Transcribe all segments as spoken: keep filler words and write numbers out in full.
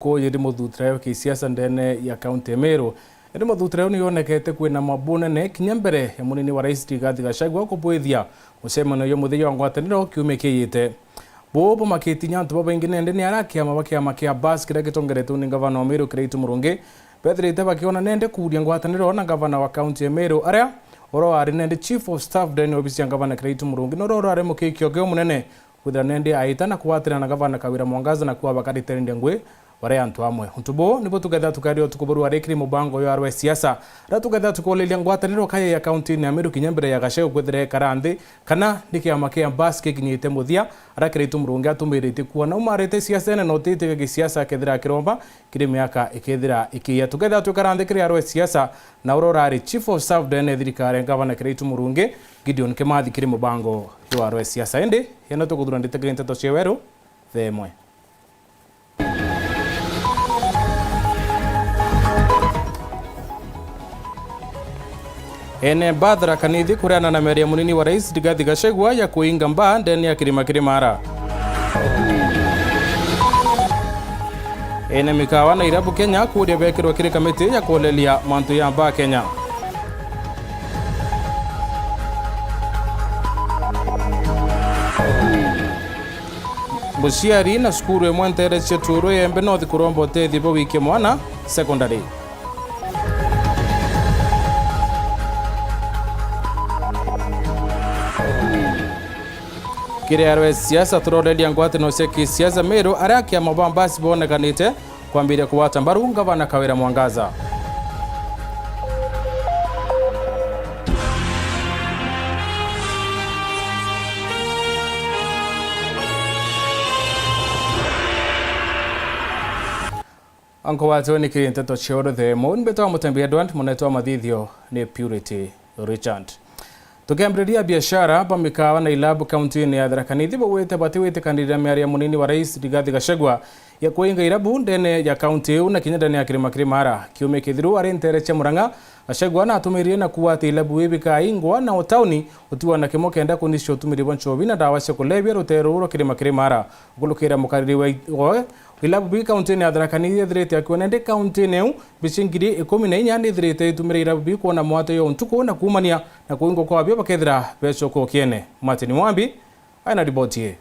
Kuu yiri muthutira yo kisiasa ndene ya kaunti ya Meru. Indi muthutira uyu ni yonekete kwina mabunene kinya mbere ya munini wa rais Rigathi Gachagua kubwithia mucemanio jwa muthia jwa ngwataniro kiumia kiijite. Buu bumakitie antu babaingi nende ni aria kiama ba kiama kia bus kiria gitongeretwe ni ngavana wa Meru Kiraitu Murungi bethirite bakiona nende kuuria ngwataniro na ngavana wa kaunti ya Meru aria oro ari nende chief of staff ndene ya obisi ya ngavana Kiraitu Murungi noro urari mukikio kio munene kwithira nende aita na kugwatira na gavana Kawira Mwangaza na kuaba kariteni ndia ngui baria antu amwe. Untu buu nibo tukethira tukaria utuku buru arikiri mubango yo arwe siasa. Ra tukethira tukoleria ngwataniro kaya ya kaunti ya Meru kinya mbere ya Gachagua kwithira ekara nthi kana ni kiama kia bus kikinyite muthia ara Kiraitu Murungi atumiritie kuona umarite siasene na utitige gisiasa akethira akiromba kiri miaka ikethira ikiya. Tukethira twikara nthi kiri arwe siasa na uria urari chief of staff ndene ya thirikari ya ngavana Kiraitu Murungi Gideon Kimathi kiri mubango jwa arwe siasa. Indi yena tukuthura ndite kiri nteto cia weru themwe. Ene mbathara kanithi kureana na meria munini wa rais Rigathi Gachagua ya kuinga mbaa ndene ya kirima kiri mara. Ene mikawa na irabu Kenya kuuria bekirwa kiri kamiti ya kuolelia mantu ya mbaa Kenya. Muciari na cukuru imwe ntere cia Turu Iembe North kuromba utethio bwa wikia mwana secondary. Kiri arwe siasa turoreria ngwataniro cia kisiasa Meru aria kiama ba mbasi bonekanite kwambiria kugwata mbaru ngavana Kawira Mwangaza. Ankugwatiwe ni kiri nteto cia uruthe mu mbetwa Mutembi Edward, munetwa mathithio ni Purity Richard. Tukiambiriria biashara ba mikawa na ilabu kaunti-ini ya Tharaka Nithi baugite batiwitikanirira miario ya munini wa rais Rigathi Gachagua ya kuinga irabu ndene ya kaunti iu na kinya ndene ya kirima kiri Mara. Kiumia kithiru ari ntere cia Murang'a, Gachagua natumiririe na kuuga ati ilabu ii bikaingwa na o tauni utigwa na kimo kenda kunyicia utumiri bwa nchobi na ndawa cia kulevya rutere ruu rwa kirima kiri Mara. Ukurukira mukariri wa i-, wa ilabu bii kaunti-ini ya Tharaka Nithi ethirite akiuga nende kaunti-ini iu mbici ngiri ikumi na inya nithirite itumire irabu bii kwona mwate yo ntuku na kuumania na kuingwa kwabio bakethira becoka ukiene. Martin Mwambi aina riboti ii.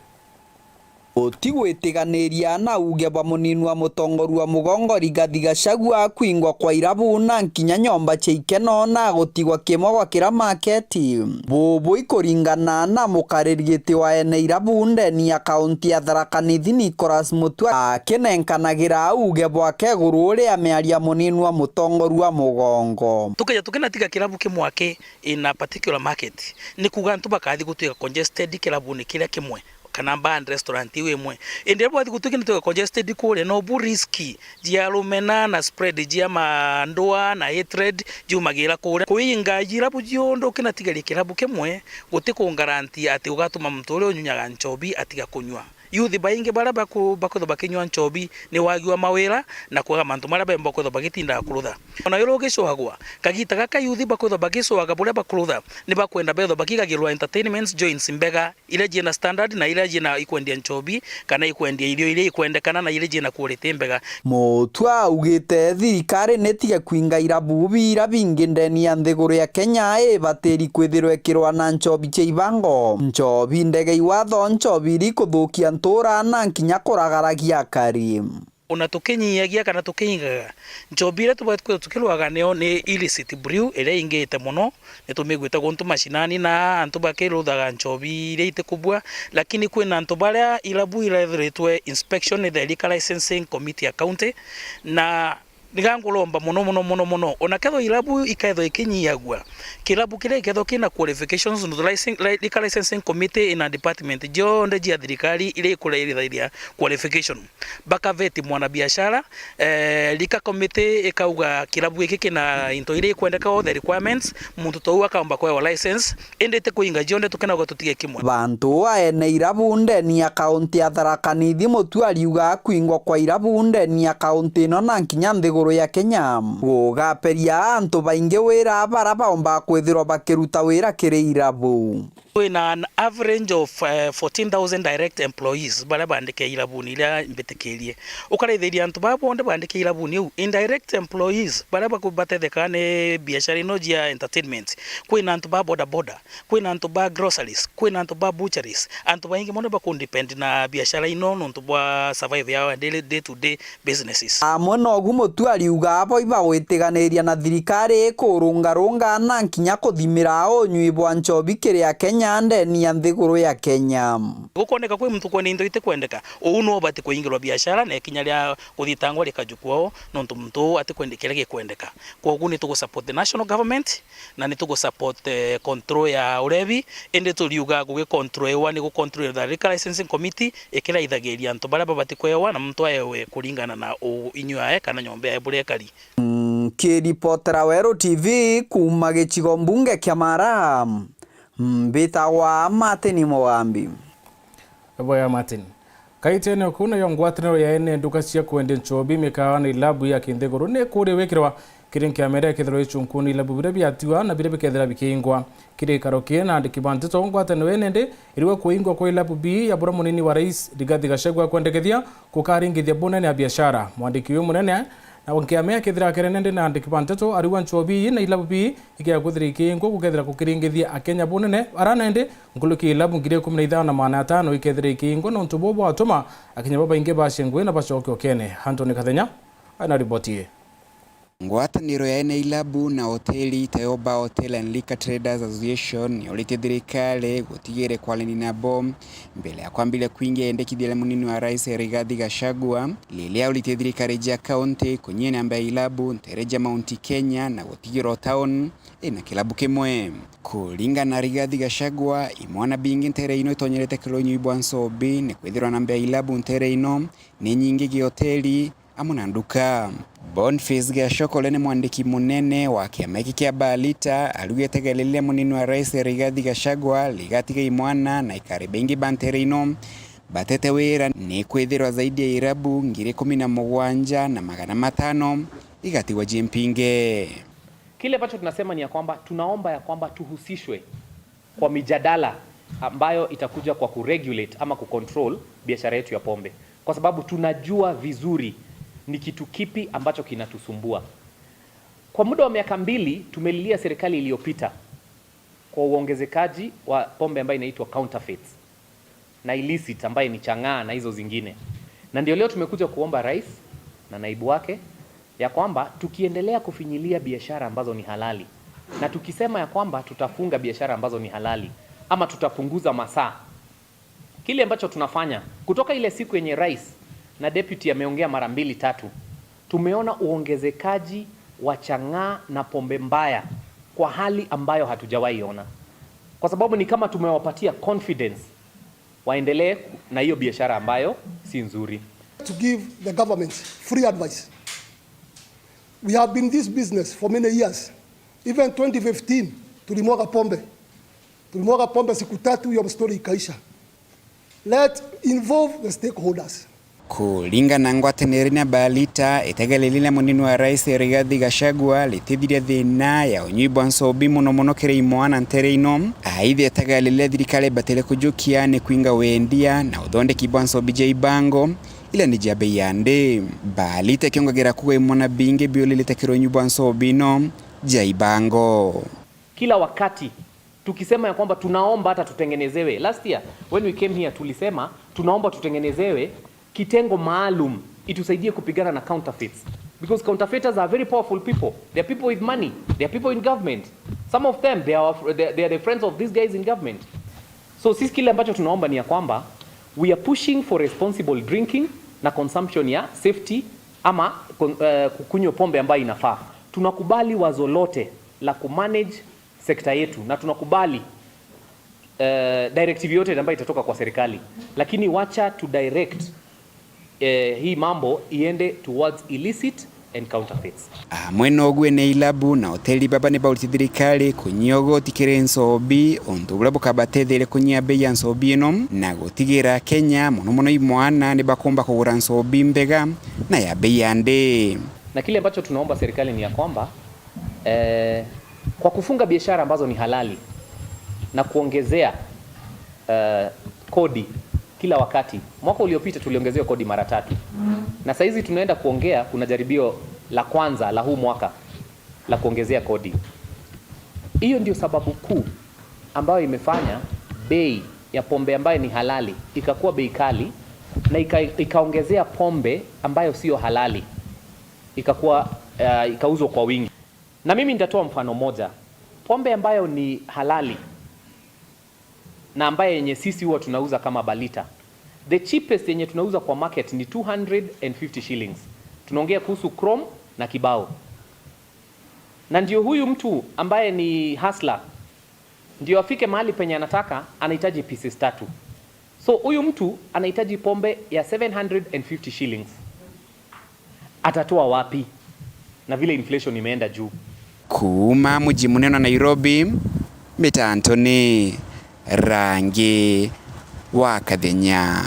Utigwitiganiria na uuge bwa munini wa mutongoria wa mugongo Rigathi Gachagua kwingwa kwa irabu na nkinya nyomba cia ikeno na gutigwa kimwe gwa kira maketi. Bubu ikuringana na mukariri giti wa ene irabu ndeni ya kaunti ya Tharaka Nithi Nicholas Mutua akinenkanagira uuge bwake iguru ria miario ya munini wa mutongoria wa mugongo. Tukeja tukinatiga kirabu kimwe aki in a particular market, ni kuuga antu bakathi gutwika congested kirabuni kiria kimwe kana bar and restaurant iu imwe. Indi riria bwathi gutwika ni twika congested kuria, no bu risk jia rumena na spread jia mandua na hatred jiumagira kuria. Kuinga irabu cionthe ukinatigaria kirabu kimwe guti kungaranti ati ugatuma muntu uria unyunyaga nchobi atiga kunyua. Youth baingi baria baku-, bakwithwa bakinyua nchobi ni wagi wa mawira na kwaga mantu maria bemba kwithwa bagitindaga kurutha. Ona uria ugicwagwa, kagita gaka youth bakwithwa bagicwaga buria bakurutha, ni bakwenda bethwa bakigagirwa entertainments joints mbega, iria ciina standard na iria ciina ikwendia nchobi, kana ikwendia irio iria ikwendekana na iria ciina quality mbega. Mutua augite thirikari nitige kwinga irabu biria bingi ndeni ya nthiguru ya Kenya ibatiri kwithirwa ikirwa na nchobi cia ibango, nchobi ndege iwatho, nchobi iria ikuthukia ntura na nkinya kuragaragia akari. Ona tukinyiagia kana tukiingaga, nchobi iria tubati kwithirwa tukirwaga niyo ni illicit brew iria ingite mono, ni tumiguite guntu mashinani na antu bakiruthaga nchobi iria itikubua, lakini kwina antu baria irabu irethiritwe inspection ni the Liquor Licensing Committee ya county, na niga nguromba mono, mono, mono, mono, ona kethwa irabu ikethwa ikinyiagua, kirabu kiria ikethwa kina qualifications, nontu licen-, li-, Liquor Licensing Committee ina department jonthe jia thirikari iria ikuraithairia qualification. Bakaveti mwanabiashara, eh, Liquor Committee ikauga kirabu giki kina into iria ikwendeka, all the requirements, muntu tou akaomba kwewa license, indi ti kuinga cionthe tukenagwa tutige kimwe. Bantu a ene irabu ndeni ya kaunti ya Tharaka Nithi Mutua ariuga kwingwa kwa irabu ndeni ya kaunti ino na nkinya nthiguru ya Kenya gugaperia antu baingi wira bara baomba kwithirwa bakiruta wira kiri irabu. Twina an average of, eh, fourteen thousand direct employees baria baandike irabuni iria mbitikirie. Ukaraithiria antu baa bonthe baandike irabuni iu, indirect employees baria baku-, batethekaga ni biashara ino cia entertainment. Kwina antu ba boda boda, kwina antu ba groceries, kwina antu ba butcheries. Antu baingi mono bakudepend na biashara ino nontu bwa survive yao ya daily, day to day businesses. Amwe nogu Mutua ariuga abo ibagwitiganiria na thirikari ikurungarunga na nkinya kuthimira unyui bwa nchobi kiri Akenya ndeni ya nthiguru ya Kenya. Gukwoneka kwi muntu kwenda into itikwendeka, uu no ubati kuingirwa biashara na ikinya ria kuthitangwa rikaju kwao, nontu muntu uu atikwenda kiria gikwendeka. Kwogu ni tugusupport the national government, na ni tugusupport, eh, control ya urebi, indi turiuga gugicontroliwa ni gucontrol the Liquor Licensing Committee, ikiraithagiria antu baria babati kwewa na muntu aewe kuringana na u-, inyua yae kana nyomba yae buria ikari. Nkiripotera Weru T V kuuma gicigo mbunge kia Mara, mbitagwa Martin Mugambi. Boya Martin. Kaitene kuu nayo ngwataniro ya ene nduka cia kwendia nchobi, mikawa na ilabu ya kinthiguru ni kuria wikirwa kiri nkiamera ikethirwa ichunkuni ilabu biria biatiwa na biria bikethira bikiingwa. Kiri ikaro kii na andiki ba nteto, ngwataniro ene ndi iriwa kuingwa kwa ilabu bii ya buria munini wa rais Rigathi Gachagua akwendekethia kukaringithia bunene ya biashara. Mwandiki uyu munene na nkiama ya kethira akere nende na andiki ba nteto ariwa nchobi ii na ilabu bii ikea kwithira ikiingwa gukethira kukiringithia Akenya bunene ara nende nkuruki ya ilabu ngiri ikumi na ithano na magana atano ikethira ikiingwa nontu buu bwatuma Akenya babaingi bacie ngugi na bacoke ukene. Anthony Kathenya aina riboti ii. Ngwataniro ya ene ilabu na hoteli tayo Bar Hotel and Liquor Traders Association niuritie thirikari gutigira kwarania nabo mbere ya kwambiria kuingia yendekithia ria munini wa rais Rigathi Gachagua, riria auritie thirikari ja kaunti kunyia namba ya ilabu ntere ja Mount Kenya na gutigira o town ina kilabu kimwe. Kuringana na Rigathi Gachagua, imwana bingi ntere ino itonyerete kiri unyui bwa nsobi ni kwithirwa namba ya ilabu ntere ino ni nyingi gi hoteli amwe na nduka. Boniface Giachokore ni mwandiki munene wa kiama giki kia Balita, arugite itegele riria munini wa rais Rigathi Gachagua rigatiga imwana na ikari baingi ba ntere ino batete wira ni kwithirwa zaidi ya irabu ngiri ikumi na mugwanja na magana matano igatigwa ji mpinge. Kile ambacho tunasema ni ya kwamba tunaomba ya kwamba tuhusishwe kwa mijadala ambayo itakuja kwa kuregulate ama kucontrol biashara yetu ya pombe, kwa sababu tunajua vizuri ni kitu kipi ambacho kinatusumbua. Kwa muda wa miaka mbili tumelilia serikali iliyopita kwa uongezekaji wa pombe ambayo inaitwa counterfeits na illicit ambaye ni chang'aa na hizo zingine, na ndio leo tumekuja kuomba rais na naibu wake ya kwamba tukiendelea kufinyilia biashara ambazo ni halali na tukisema ya kwamba tutafunga biashara ambazo ni halali ama tutapunguza masaa, kile ambacho tunafanya kutoka ile siku yenye rais na deputy ameongea mara mbili tatu, tumeona uongezekaji wa chang'aa na pombe mbaya kwa hali ambayo hatujawahi ona, kwa sababu ni kama tumewapatia confidence waendelee na hiyo biashara ambayo si nzuri. To give the government free advice. We have been in this business for many years. Even twenty fifteen, tulimwaga pombe. Tulimwaga pombe siku tatu, hiyo story ikaisha. Let involve the stakeholders. Kuringana na ngwataniro na Balita, itegele riria munini wa rais Rigathi Gachagua ritithiria thina ya unyui bwa nsobi muno muno kiri imwana ntere ino. Aitha itegele riria thirikari ibatire kujukia ni kwinga wendia na uthondeki bwa nsobi ja ibango, ila ni ja bei ya nthi. Balita ikiongagira kuuga imwana bingi biuririte kiri unyui bwa nsobi ino ja ibango. Kila wakati tukisema ya kwamba tunaomba hata tutengenezewe. Last year when we came here tulisema tunaomba tutengenezewe kitengo maalum itusaidie kupigana na counterfeits. Because counterfeiters are very powerful people. They are people with money. They are people in government. Some of them, they are, they, they are the friends of these guys in government. So sisi kile ambacho tunaomba ni ya kwamba we are pushing for responsible drinking na consumption ya safety ama kon-, eh, kukunywa pombe ambayo inafaa. Tunakubali wazo lote la kumanage sekta yetu na tunakubali, eh, directive yote ambayo itatoka kwa serikali, lakini wacha to direct, eh, hii mambo iende towards illicit and counterfeits. Amwe noguo ni ilabu na hoteli baba ni bauritite thirikari kunyia ugoti kiri nsobi, untu buria bukabatetheria kunyia bei ya nsobi ino na gutigira Kenya, muno muno imwana, ni bakumba kugura nsobi mbega na ya bei ya nthi. Na kile ambacho tunaomba serikali ni ya kwamba, eh, kwa kufunga biashara ambazo ni halali na kuongezea eh, kodi kila wakati. Mwaka uliopita tuliongezewa kodi mara tatu, na saizi tunaenda kuongea, kuna jaribio la kwanza la huu mwaka la kuongezea kodi. Hiyo ndio sababu kuu ambayo imefanya bei ya pombe ambayo ni halali ikakuwa bei kali, na ika, ikaongezea pombe ambayo sio halali ikakuwa, eh, ikauzwa kwa wingi. Na mimi nitatoa mfano moja, pombe ambayo ni halali na ambaye yenye sisi huwa tunauza kama balita. The cheapest yenye tunauza kwa market ni two hundred and fifty shillings. Tunaongea kuhusu Chrome na Kibao. Na ndio huyu mtu ambaye ni hustler, ndio afike mahali penye anataka, anahitaji pieces tatu. So huyu mtu anahitaji pombe ya seven hundred and fifty shillings. Atatoa wapi? Na vile inflation imeenda juu. Kuuma muji munene wa Nairobi, mitanto ni Rangi wa Kathenya.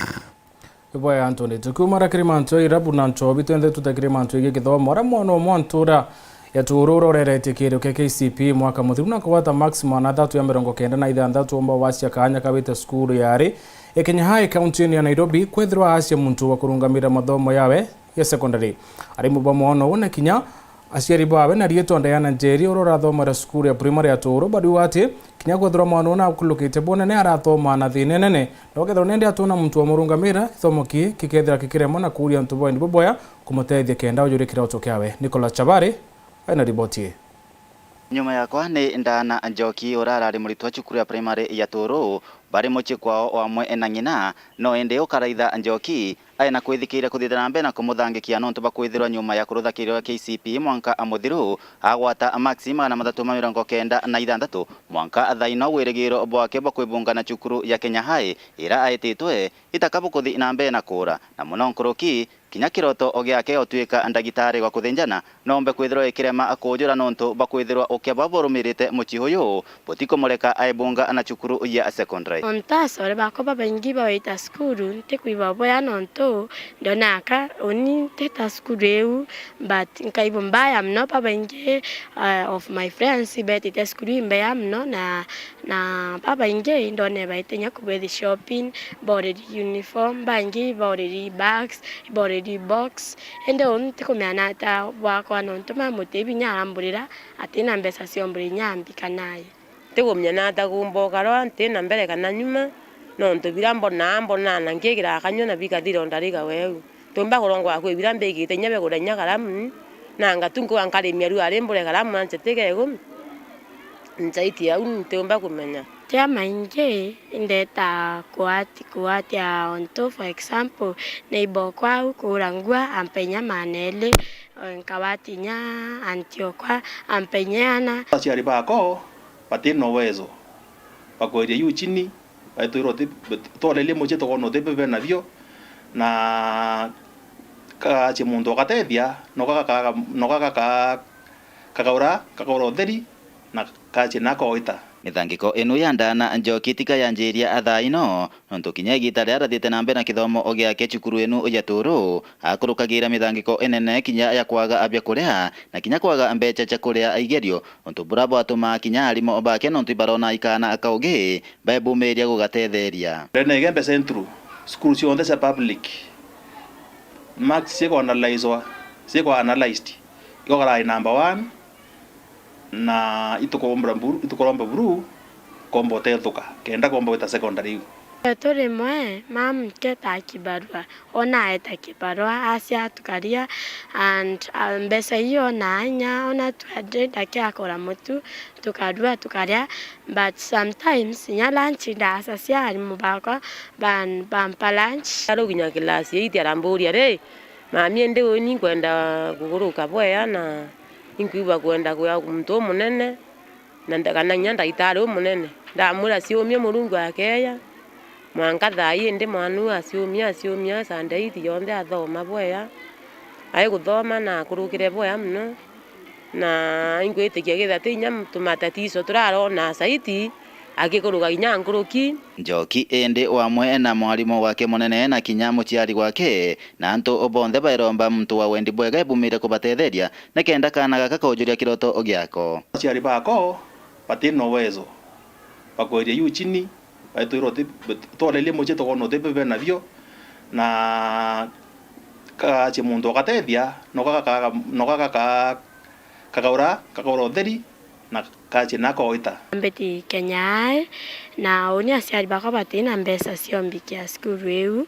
Ibwega Anthony, tukiumara kiri mantu ya irabu na nchobi, twenthe tuta kiri mantu yegii kithomo. Aria mwana umwe wa ntura ya Turu uroreretie kigerio kia K C P E mwaka muthiru na kugwata marks magana athatu ya mirongo kenda na ithanthatu, omba wacia kaanya kawite cukuru ya ari Kenya High, kaunti-ini ya Nairobi, kwethirwa acia muntu wa kurungamira mathomo yawe ya secondary. Arimu ba mwana uu na kinya aciari bawe na riitwa Diana Njeri, uria urathomera cukuru ya primary ya Turu, bariuga ati kinya kwethirwa mwana uu nakurukite bunene arathoma na thiina inene, na ukethirwa nindi atona muntu wa murungamira, githomo kii gikethira gikiremwa na kuuria antu bwendi buboya kumutethia kenda ujuri kiroto kiawe. Nicholas Chabari aina riboti ii. Nyuma yakwa ni Ndana Njoki, uria arari muritwa cukuru ya primary ya Turu, bari mucii kwao wamwe na ng'ina, no indi ukaraitha Njoki, aina kwithikiria kuthiithira na mbere na kumuthangikia nontu bwa kwithirwa nyuma ya kurutha kigerio gia K C P E mwanka muthiru, agwata maksi magana mathatu ma mirongo kenda na ithanthatu, mwanka thaino wirigiro bwake bwa kwibunga na cukuru ya Kenya High, ira aititwe, itaka bukuthi na mbere na kuura, na muno nkuruki, kinya kiroto giake gia gutuika ndagitari wa kuthinjana, nombe kwithirwa ikirema kuujura nontu bwa kwithirwa ukia bwa burumirite mucii uyu butikumureka aibunga na cukuru ya secondary. Ontu acore bakwa babaingi bawita cukuru, ntikwigua boya nontu ndonaka uni ntita cukuru iu, but nkaigua mbaya mono. Babaingi, uh, of my friends betite cukuru imbea mono, na, na babaingi ndone baite kinya kubwethi shopping, boreri uniform, bangi boreri bags, boreri box. Indi uu ntikumenya nata bwakwa nontu ma muti binya aramburira atina mbeca cia umburi inya ambika naye. Ntikumenya nata kumba ukarwa ntina mbere kana nyuma, nontu biria mbonaa, mbonaa na nkigira akanyua na bikathira o ndarika weu. Ntiumba kurongoa kwi biria mbikite inya bia kuria inya karamu, nanga tu nkuga nkarimia riu ari mbure karamu anche tiga igumi. Nchaitie au ntiumba kumenya. Tia maingi indeta kuati-, kuatia ontu, for example, neighbor okwa au kuura ngua ampa inya maana eli, nkawati inya aunty okwa ampa inya iana. Aciari bako bati na uwezo bwa kweria juu chini, baitwirwa ti-, tworerie mucii tukoona uti bibe nabio, na kagacie muntu ugatethia, noka gaka-, noka gaka-, kakaura, kakaura utheri, na kacie na koita. Mithangiko inu ya Ndana Njoki tika yanjiria thaa ino, nontu kinya igita riria arathiite na mbere na kithomo giake cukuru inu ya Turu, akurukagira mithangiko inene kinya ya kwaga bia kuria, na kinya kwaga mbeca cia kuria igerio, untu buria bwatumaa kinya arimu bake nontu ibarona ikaana kaugi, baebumiria gugatetheria. Ndene Igembe Central, cukuru cionthe cia public, marks ciku analyzwa, ciku analyzed, igokara number one, na itukurombera buru, itukuromba buru, komba utethuka, kenda komba gwita secondary iu. Turi mwe, mam nketa kibarua, ona aeta kibarua, acia tukaria, and, uh, mbeca iyo ona inya, ona two hundred akiakura mutu, tukarua, tukaria, but sometimes inya lunch ndacacia arimu bakwa ban-, bampa lunch. Aruginya class eight aramburia, "Ri, mami, indi uni nkwenda kuguruka bwea na inkwigua kwenda kwia muntu umunene, na nda-, kana inya ndagitari umunene." Ndamwira, "Ciumia Murungu akeeja." Mwanka thaa ii indi mwana uu aciumia, aciumia Sunday eight yonthe athoma bwea. Aiguthoma na akurukire bwea mono, na ingwitikia kethira ti inya tumatatiso turarona saiti, akikuruka inya nkuruki. Njoki indi wamwe na mwarimu wake munene na kinya muciari wake, na antu bonthe bairomba muntu wa wendi bwega ebumire kubatetheria, nikenda kaana gaka kaujuria kiroto giako. Aciari bako bati na uwezo bwa kweria juu chini, Baitwirwa ti-, tworerie mucii tukoona uti bebe nabio, na kagaci muntu ugatethia, noka gaka-, noka gaka-, kagaura, kagaura utheri, na kaci nako gwita. Mbiti Kenya High, na uni aciari bakwa bati na mbeca cia umbikia cukuru iu,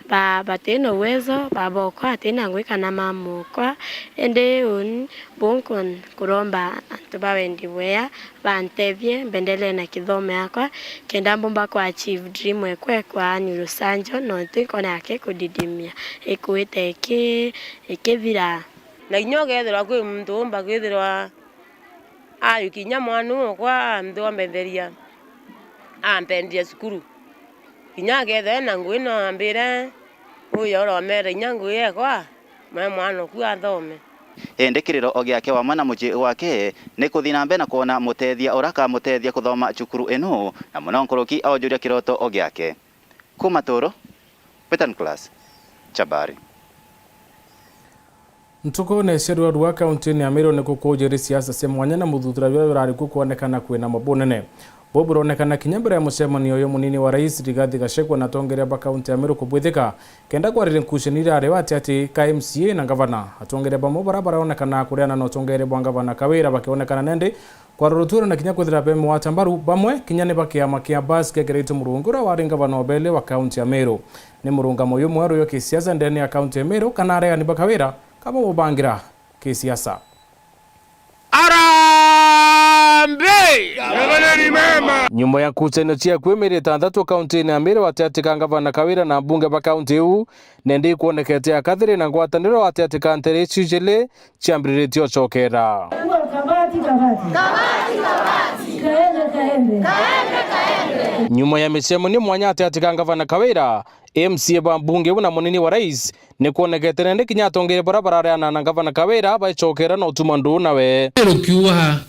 ba-, bati na uwezo, baba okwa ati na ngui kana mama okwa, indi uni bunkun kuromba antu ba wendi bwea bantethie mbendelee na kithomo yakwa, kenda mbumba ku achieve dream ekwa ekwa ni rusanjo, nontu nkona yake kudidimia, ikuite iki-, ikithira. Na kinya ukethirwa kwi muntu umba kwithirwa ayu kinya mwana uu okwa anthombetheria, ampendia cukuru. Kinya akethira ena ngui no ambire, uyu uromere inya ngui ekwa, mwe mwana oku athome. Indi kiriro o giake wamwe na mucii gwake ni kuthi na mbere na kwona mutethia uria akamutethia kuthoma cukuru inu, na muno nkuruki aujuria kiroto o giake. Kuma Toro, Peter Nicholas, Chabari. Ntukune cia ruarua kauntiine ya Meru ni kukuujiri siasa cia mwanya na muthuthura juria jurari ku kwonekana kwina mabunene. Buu buronekana kinya mbere ya mucemanio uyu munini wa rais Rigathi Gachagua na atongeria ba kaunti ya Meru kubwithika, kenda kwariria nkucanio irari o atiati ka M C A na ngavana. Atongeria bamwe baria baronekana kuriana na utongeria bwa ngavana Kawira bakionekana nendi kwarurutwirwa na kinya kwithira be mugwata mbaru, bamwe kinya ni ba kiama kia Bus kia Kiraitu Murungi uria wari ngavana wa beli wa kaunti ya Meru. Ni murungamo jumwe ruyo kisiasa ndene ya kaunti ya Meru kana aregani ba Kawira kaba mubangira kisiasa. Harambee! Nyuma ya nkucanio cia akui mieri itantatu kauntiine ya Meru atiati ka ngavana Kawira na mbunge ba kaunti iu, nendi ikwonekete akathiri na ngwataniro atiati ka ntere icio ijiri ciambiriritie ucokera. Kabati, kabati. Kaende, kaende. Nyuma ya micemanio mwanya atiati ka ngavana Kawira, M C A ba mbunge iu na munini wa rais, ni kwonekete nendi kinya atongeria baria barareana na ngavana Kawira baicokera na utuma nduu nawe. Rukiuga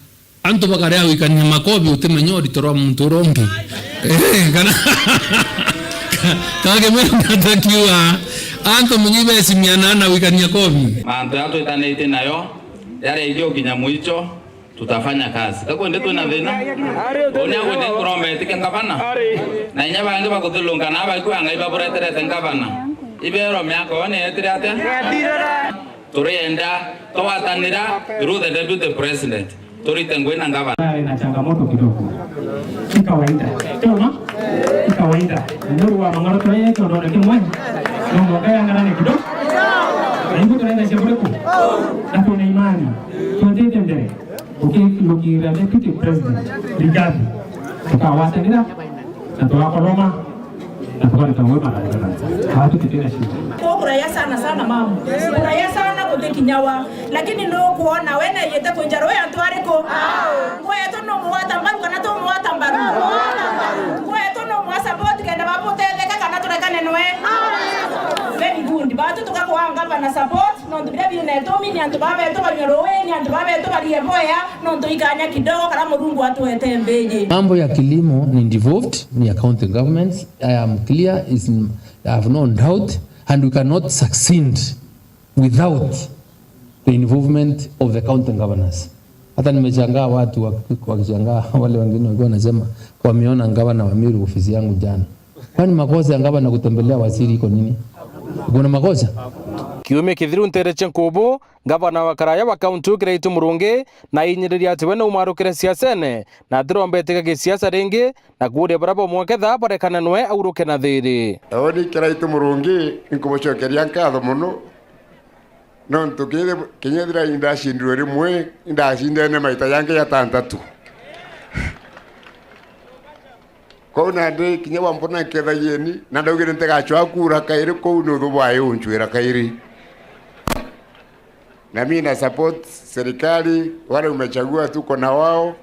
antu bakarea gwikania makobi, utimenya urito rwa muntu uria ungi. Eh, kana, ka-, ka Kimeru natakiuga antu mengi becimiana na gwikania kobi. Mantu ya twitanitie nayo, yaria ithugukinya mwicho, tutafanya kazi. Takwende twina thina. Uni akwende kuromba etike ngavana. Na inya bangi bakuthulunga na bakwaa ngai babureterete ngavana. Ibero miaka one etire atia? Turienda twatanira through the deputy president. Turite ngui na ngavana. Ari na changamoto kidogo. Ni kawaida. Toma? Ni kawaida. Ndio wa mangaro tore kiondone kimwe. Ndio mwangalia ngana ni kidogo. Na hivyo tunaenda shambuleko. Na tuna imani. Tuendete mbele. Ukirukiira deputy president, Rigathi, tukagwatanira na tugakoroma na tukarita ngui marangaranza. Aa, tutitira shida. Tukuraya sana sana mama. Kuraya sana gutikinyawa. Lakini nukwona we na yete kunja rwe antu ariku? Ngwetu no mwata mbaru kana tu mwata mbaru? Ngwetu no mwa support kenda bamutetheka kana turekane nwe? Very good. Batu tukakwa ngavana support. Nontu biria biu neetumi ni antu baa beetu banyua ruui, ni antu baa beetu barie boya, nontu ikanya kidogo karia Murungu atwete mbiji. Mambo ya kilimo ni devolved, ni ya county governments. I am clear, is, I have no doubt, and we cannot succeed without the involvement of the county governors. Hata nimeshangaa watu waki-, wakishangaa wale wengine walikuwa wanasema wameona gavana wa Meru ofisi yangu jana. Kwani makosa ya gavana kutembelea waziri iko nini? Kuna makosa? Kiumia kithiru ntere cia nkubu, gavana wa karaya wa kaunti Kiraitu Murungi na ainyiririe ati we naumarukire siasene na atirombeteka gisiasa ringi na kuuria baria bamwe ketha barekane nwe auruke na thiri. Uni Kiraitu Murungi, nkubucokeria nkatho mono. Nontu kinya, kinya ethira indacindirwe rimwe, indacindene maita jangi jatantatu. Kwou nandi kinya wampona nkethagieni, na ndaugire ntigacwaa kuura kairi kuu ni uthu bwayo unchwira kairi. Na mimi na support serikali, wale umechagua tuko na wao,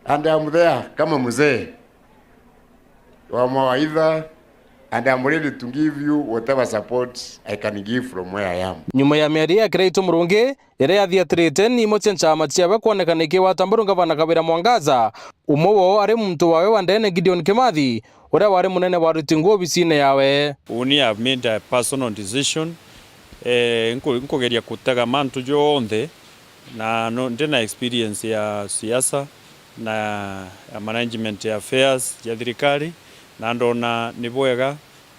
and I'm there kama mzee wa mawaidha, and I'm ready to give you whatever support I can give from where I am. Nyuma ya miario ya Kiraitu Murungi iria yathiatirite, ni imwe cia nchama ciawe kwonekana ikigwata mbaru gavana Kawira Mwangaza, umwe wao ari muntu wawe wa ndene Gideon Kimathi, uria wari munene wa aruti nguu obisine yawe. Uni have made a personal decision, eh, nku-, nkugeria kutega mantu jonthe na no, ndina experience ya siasa na ya management ya affairs ya thirikari, Na ndona ni bwega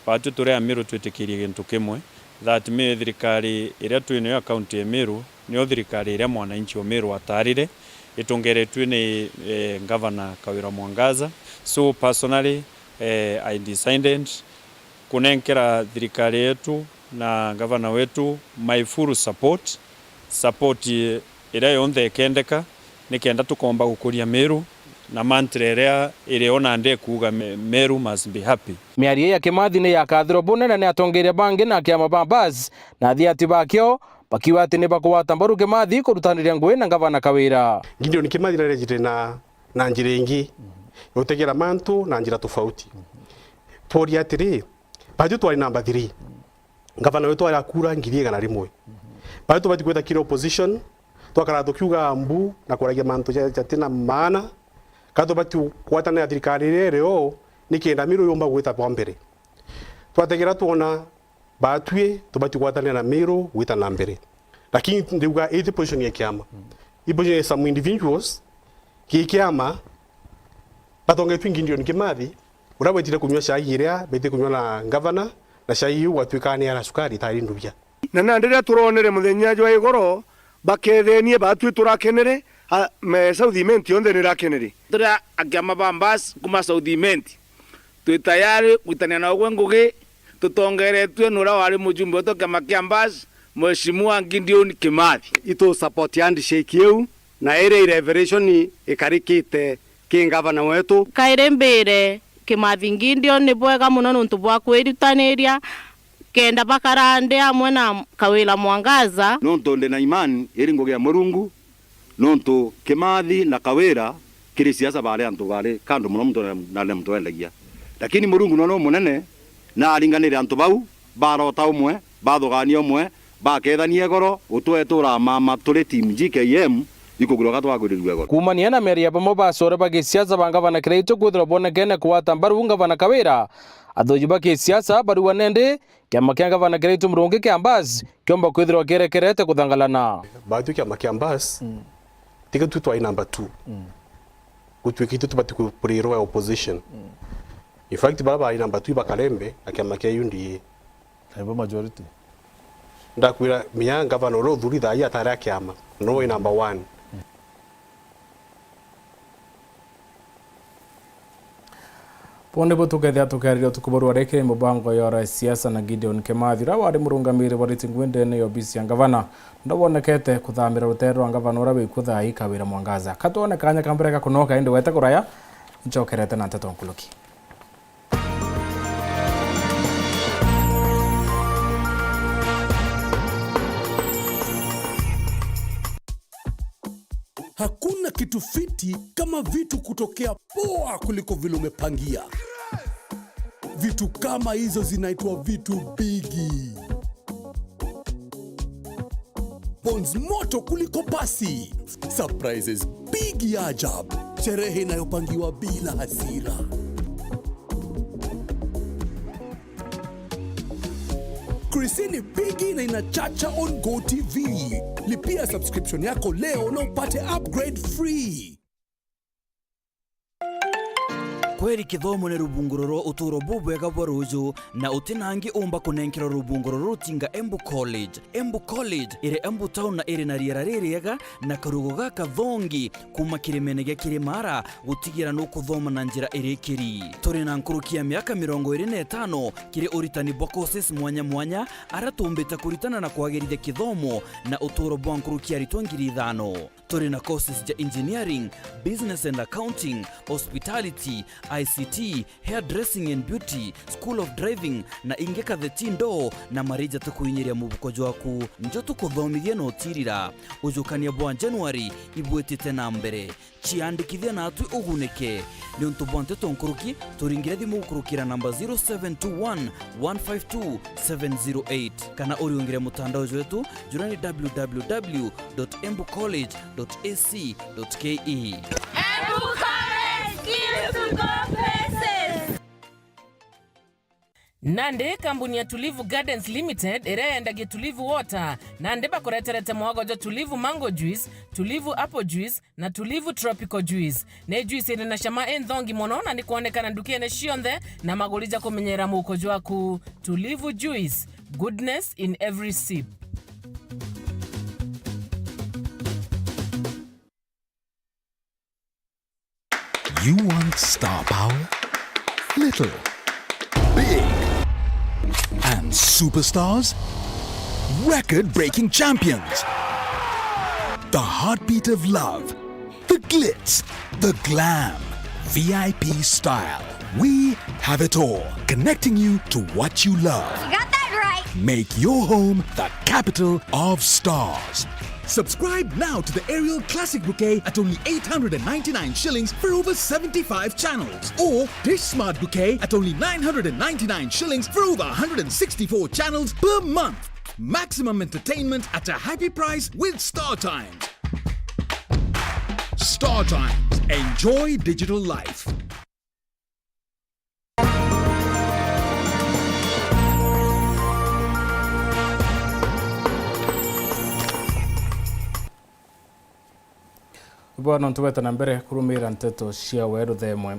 batwi turi Amiru twitikirie gintu kimwe, that mi-, thirikari iria twi nayo ya kaunti ya Meru niyo thirikari iria mwananchi wa Meru ataarire itongeretue ni, eh, Gavana Kawira Mwangaza. So personally, eh, I decided kunenkera thirikari yetu na gavana wetu my full support, support iria yonthe ikendeka, nikenda tukomba gukuria Meru na mantra iria iri o nandi ikuuga, "Me-, Meru must be happy." Miario ya Kimathi ni yakathirwa bunene ni atongeria bangi na kiama ba Mbas na athiati bakio, bakiuga ati ni bakugwata mbaru Kimathi kurutaniria ngugi na gavana Kawira. Gideon Kimathi narejire na, na njira ingi, gutegera mantu na njira tofauti. Tworia atiri, batwi twari namba three. Gavana wetu ari akura ngiri igana rimwe. Baria tubati gwita kiri opposition, twakara tukiuga mbu na kwaragia mantu ja-, jatina maana, kana tubati kugwatanira thirikari iria iri o, nikenda Meru yumba gwita bwa mbere. Twategera twona batwi tubati kugwatanira na Meru gwita na mbere. Lakini ndiuga iti position ya kiama. I position ya some individuals, ki kiama, batongetwe Gideon Kimathi, uria wetire kunyua chai iria beti kunyua na gavana, na chai iu gwatuika ni ara sukari itari ndubia. Na nandi riria turonere muthenya jwa igoro, bakethenie batwi turakenere, a, me South Imenti yonthe nirakenere. Turi a kiama ba Mbas kuma South Imenti, twi tayari gwitania na ugwe ngugi, tutongeretue ni uria wari mujumbe wetu wa kiama kia Mbas, Mheshimiwa Gideon Kimathi. Itu support handshake iu, na iria i revelation ikarikite ki gavana wetu. Kairi mbire Kimathi Gideon ni bwega mono niuntu bwa kwirutaniria kenda bakara ndi amwe na Kawira Mwangaza. Niuntu ndi na imani iri ngugi ya Murungu, niuntu Kimathi na Kawira kiri siasa bari antu bari kando mono muntu na, na muntu wendagia. Lakini Murungu nwe ni umunene, na aringanire antu bau, barota umwe, bathugania umwe, bakethania igoro, utwe turamama turi team G K M, ikugurwa ka twagurirua igoro. Kuumania na miario ya bamwe ba acore ba gisiasa ba ngavana Kiraitu kwithirwa bonekene kugwata mbaru ngavana Kawira, athuji ba gisiasa bariuga nendi kiama kia ngavana Kiraitu Murungi kia Mbas kiomba kwithirwa kierekerete kuthangalana. Batwi kiama kia Mbas, mm, tiga tu twai number two. Mm. Gutwika itu tubati ku-, kurirwa opposition. Mm. In fact, bara bari number two bakarembe na kiama kia U D A. Naibo majority. Ndakwira, minya ngavana uria uthuri thaa ii atari a kiama, no we number one. Bo nibo tukethia tukiariria utuku bwa rwari kiri mubango ya ora siasa na Gideon Kimathi, uria wari murungamiri wa riti ngui ndene ya obisi ya ngavana, ndobonekete kuthamira rutere rwa ngavana uria wikuo thaa ii Kawira Mwangaza. Katwone kanya ka mbere ga kunoka, indi wete kuraya, ncokerete na nteto nkuruki. Hakuna kitu fiti kama vitu kutokea poa kuliko vile umepangia. Vitu kama hizo zinaitwa vitu bigi. Bonds moto kuliko pasi. Surprises big ya ajabu. Sherehe inayopangiwa bila hasira. Chrissy ni bigi na inachacha on Go T V. Lipia subscription yako leo na upate upgrade free. Kweri kithomo ni rubunguro rwa uturo bubwega bwa ruju, na uti na angi umba kunenkerwa rubunguro ruru tinga Embu College. Embu College iri Embu town na iri na riera ririega na karugo gakathongi kuma kirimene gia Kirimara, gutigira nukuthoma na njira irikiri. Turi na nkuruki ya miaka mirongo iri na itano kiri uritani bwa courses mwanya mwanya, aria tumbite kuritana na kwagirithia kithomo na uturo bwa nkuruki ya aritwa ngiri ithano. Turi na courses ja engineering, business and accounting, hospitality, I C T, hairdressing and beauty, school of driving, na ingi katheti ndoo na marija tukuinyiria mubuko jwaku. Njo tukuthomithie na utirira. Ujukania bwa January ibwitite na mbere. Ciandikithia natwi ugunike. Niuntu bwa nteto nkuruki, turingire thimu gukurukira namba zero seven two one, one five two, seven zero eight, kana uriungire mutandao jwetu, jura ni W W W dot embu college dot A C dot K E. Embu College, skills to go places. Nandi kambuni ya Tulivu Gardens Limited iria yendagia Tulivu Water, nandi bakureterete mwago jwa Tulivu Mango Juice, Tulivu Apple Juice na Tulivu Tropical Juice. Ni juice iri na cama inthongi mono na ni kwonekana ndukene cionthe na maguri ja kumenyera muuko jwaku. Tulivu Juice, goodness in every sip. You want star power? Little. Big. And superstars? Record-breaking champions. The heartbeat of love. The glitz. The glam. V I P style. We have it all. Connecting you to what you love. You got that right. Make your home the capital of stars. Subscribe now to the Aerial Classic Bouquet at only eight hundred and ninety-nine shillings for over seventy-five channels, or Dish Smart Bouquet at only nine hundred and ninety-nine shillings for over one hundred and sixty-four channels per month. Maximum entertainment at a happy price with StarTimes. StarTimes. Enjoy digital life. Bwana, nontu bweta na mbere kurumira nteto cia weru themwe.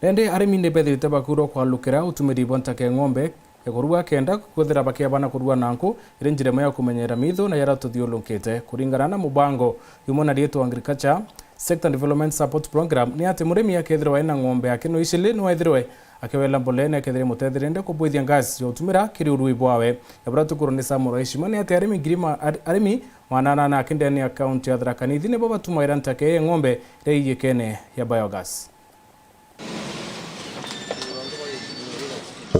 Nandi arimi ni bethirite bakurwa kwalukira utumiri bwa ntaka ya ng'ombe ya kuruga kenda kwithira bakiabana kuruga na nku iri njira imwe ya kumenyera mithu na yara tuthiurukite. Kuringana na mubango yumwe na riitwa Agriculture Sector Development Support Program, ni ati murimi akethirwa ena ng'ombe yake no icili no ethirwe akiwela mbolea na akethirwa imutethereire kubwithia gas ya utumira kiri urui bwawe. Na buria tukurwa ni Samuel Waishima ni ati arimi ngiri ma-, ar-, arimi magana anana aki ndene ya kaunti ya Tharaka Nithi nibo batumaira ntaka ya ng'ombe iria iyikene ya biogas.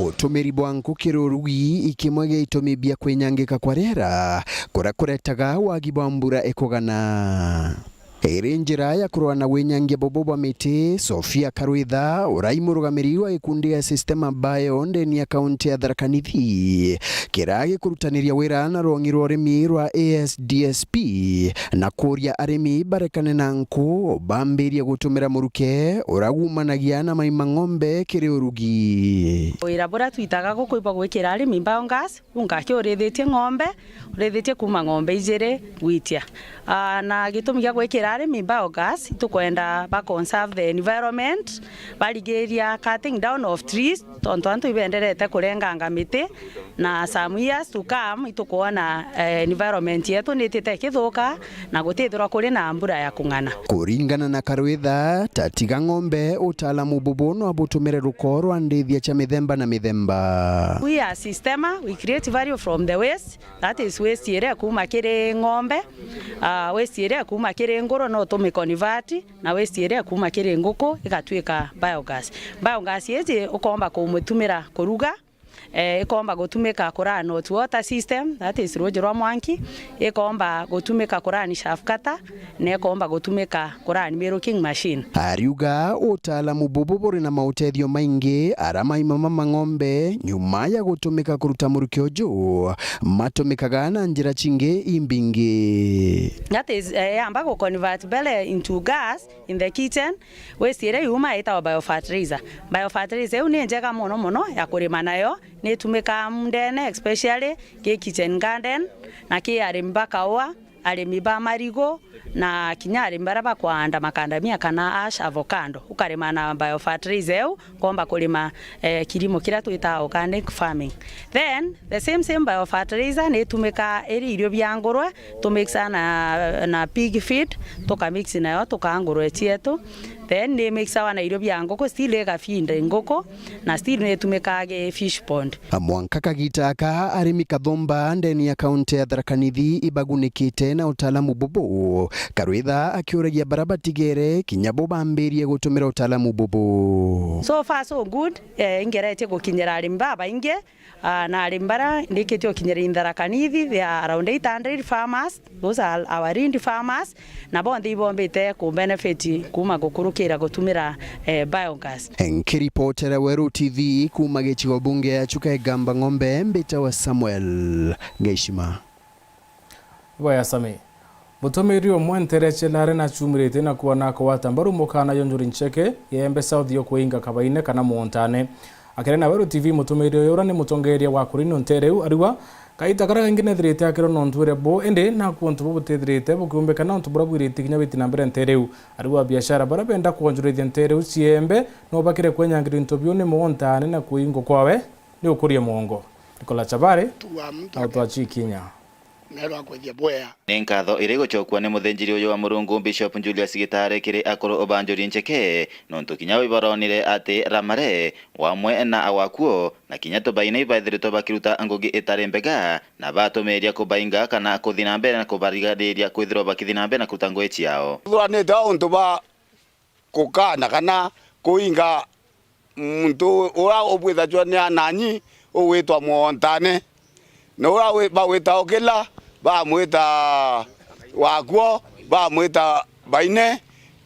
Utumiri bwa nku kiri urugi ikimwe gia itumi bia kwinyangika kwa riera, kuria kuretaga wagi bwa mbura ikugana. Iri njira ya kurwa na winyangia bubu bwa miti, Sofia Karwitha, uria i murugamiri wa gikundi gia Systema Bio ndeni ya kaunti ya Tharaka Nithi, kiria gikurutaniria wira na rwong'i rwa urimi rwa A S D S P, na kuuria arimi barekane na nku, bambirie gutumira muruke uria gumanagia na mai ma ng'ombe kiri urugi. Wira buria twitaga guku ibwa gwikira arimi biogas, unkakiurithitie ng'ombe, urithitie kuuma ng'ombe ijiri gwitia. Ah, na gitumi gia gwikira arimi biogas, itukwenda ba conserve the environment, barigiria cutting down of trees, tontu antu ibenderete kurenganga miti, na some years to come, itukwona, eh, environment yetu nitite ikithuka, na gutithirwa kuri na mbura ya kung'ana. Kuringana na Karwitha, tatiga ng'ombe, utaalamu bubu no abutumire ruko rwa ndithia cia mithemba na mithemba. We as Systema, we create value from the waste, that is waste iria ikuuma kiri ng'ombe, ah, waste iria ikuuma kiri nguru no tumiconvert, na waste iria ikuuma kiri nguku igatuika biogas. Biogas iji ukomba kumutumira kuruga, eh, ikomba gutumika ku run out water system, that is ruuji rwa mwanki, ikomba gutumika ku run chaff cutter, na ikomba gutumika ku run milking machine. Ariuga utaalamu bubu buri na mautethio maingi, ara maima ma mang'ombe, nyuma ya gutumika kuruta muruke uju, matumikaga na njira cingi imbingi. That is, eh, yamba gu convert bele into gas in the kitchen, waste iria yuma itawa biofertilizer. Biofertilizer iu ni njega mono mono ya kurima nayo, ni itumikaa mundene, especially ki kitchen garden, na ki arimi ba kaua, arimi ba marigu, na kinya arimi baria bakwanda makandamia kana ash avocado. Ukarima na biofertilizer iu, komba kurima, eh, kirimo kiria twitaga organic farming. Then, the same, same biofertilizer ni itumika iri irio bia ngurwe, tu mix na, na pig feed, tuka mix nayo, tukaa ngurwe cietu. Then ni mixawa na irio bia nguku, still iga feed nguku, na still ni itumikaga gi fish pond. Mwanka kagita aka, arimi kathumba ndeni ya kaunti ya Tharaka Nithi ibagunikite na utaalamu bubu. Karwitha akiuragia bara batigere kinya bo bambirie gutumira utaalamu bubu. So far so good, eh, ingeretie gukinyira arimi babaingi, ah, na arimi bara ndikitie gukinyira in Tharaka Nithi, they are around eight hundred farmers, those are our real farmers, na bonthe ibombite ku benefit kuma gukurukira gutumira, eh, biogas. Nkiripotera Weru T V kuma gicigo bunge ya Chuka Igamba Ng'ombe, mbitawa Samuel Ngeishima. Bwega Sami. Mutumiri umwe ntere cia Lare nacumirite na kuona akwata mbaru mukana yonjuri ncheke ya Embe South yo kuinga kabaine kana muntane. Akere na Weru T V, mutumiiri uyu uria ni mutongeeria wa Kurino Ntereu ariwa, kaita karia kaingi neethirite akirwa nontu ire bu, indi naku untu bu butithirite bukiumbika na untu buria bwirite kinya biti na mbere Ntereu. Ariwa biashara baria benda kwonjorithia Ntereu ciembe, no bakire kwenyangiria into biu ni muuntaane na kuingwa kwawe ni ukuria mwongo. Nicola Chabari na utwachi kinya. Neerwa akwethia bwea. Ni nkatho irigucokua ni muthinjiri uyu wa Murungu, Bishop Julius Gitare, kiri akuru ubanjuri ncheke, nontu kinya bo ibaronire ati Ramare wamwe na agwakuo na kinya tubaine ibaithiritwe bakiruta ngugi itari mbega, na batumiiria kubainga kana kuthi na mbere na kubarigariria kwithirwa bakithi na mbere na kuruta ngugi ciao. Thuranite untu ba kukaana kana kuinga muntu uria ubwithagua ni ananyi ugwitwa Mwontane, na uria wi-, bagwita Okila, bamwita Wakuo, bamwita Baine,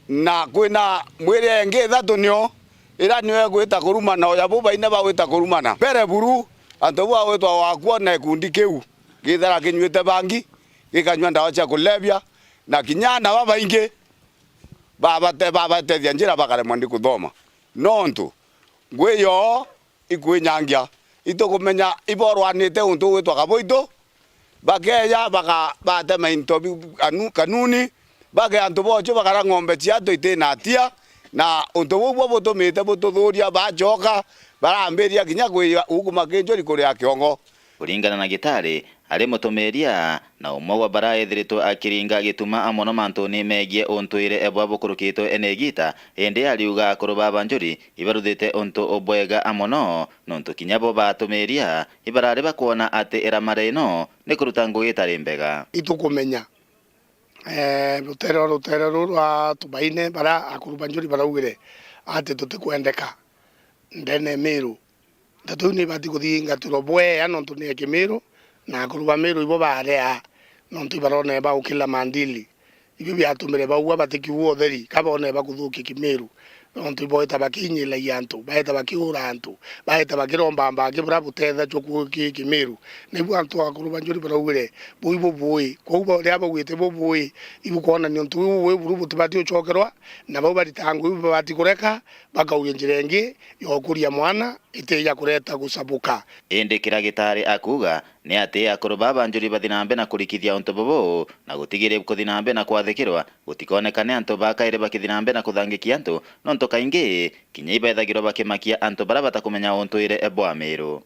na kwina mwiri ingi ithatu nio, iria nio igwita Kurumana, uya bu Baine bagwita Kurumana. Mbere buru, antu bu bagwitwa Wakuo na gikundi kiu githara kinyuite bangi, gikanyua ndawa cia kulevya, na kinya ana babaingi babate-, babatethia njira bakaremwa ni kuthoma. Nontu ngui yoo ikwinyangia, itukumenya iborwanite untu ugwitwa Kaboito, bakeeja baka-, batema into biu kanu-, kanuni, bake antu bochu bakara ng'ombe ciatu itina atia, na untu buu bwo butumite bututhuria, bachoka barambiria kinya kwiya uguma kinjuri kuria kiongo. Kuringana na Gitari, ari mutumiiria na umwe wa baria ethiritwe akiringa gituma mono mantuni megie untuire bwa bukurukitwe ni igiita, indi ariuga akuru ba banjuri ibaruthite untu bwega mono, nontu kinya bo batumiiria ibarari bakwona ati iramara ino ni kuruta ngugi itari mbega. Itukumenya, eh, rutere rwa, rutere ruru rwa Tubaine, baria akuru banjuri baraugire ati tutikwendeka ndene ya Miru. Nteto iu ni ibati kuthingatirwa bwea nontu ni ya Kimiru, na akuru ba Miru ibo barea nontu ibarona ba ukila mandili. Ibio biatumire baua batikiua utheri, ka bone bakuthukia Kimiru. Nontu iboeta bakinyilagia antu, baeta bakiura antu, baeta bakiromba mbangi buria butethachua ku-, ki-, Kimiru. Na ibu antu akuru banjuri baraugire, bui bubui. Kwou bo-, riria baugite bubui, ibukwonania untu buu bubui buru butibati ucokerwa, na bau baritaga ngugi ibu babati kureka, bakauria njira ingi ya ukuria mwana, iti ya kureta gucabuka. Indi kiria Gitari akuuga ni ati akuru baa banjuri bathi na mbere na kurikithia untu bubu na gutigiria kuthi na mbere na kwathikirwa, gutikonekane antu ba kairi bakithi na mbere na kuthangikia antu, nontu kaingi kinya ibethagirwa bakimakia antu baria batakumenya untuire bwa Miru.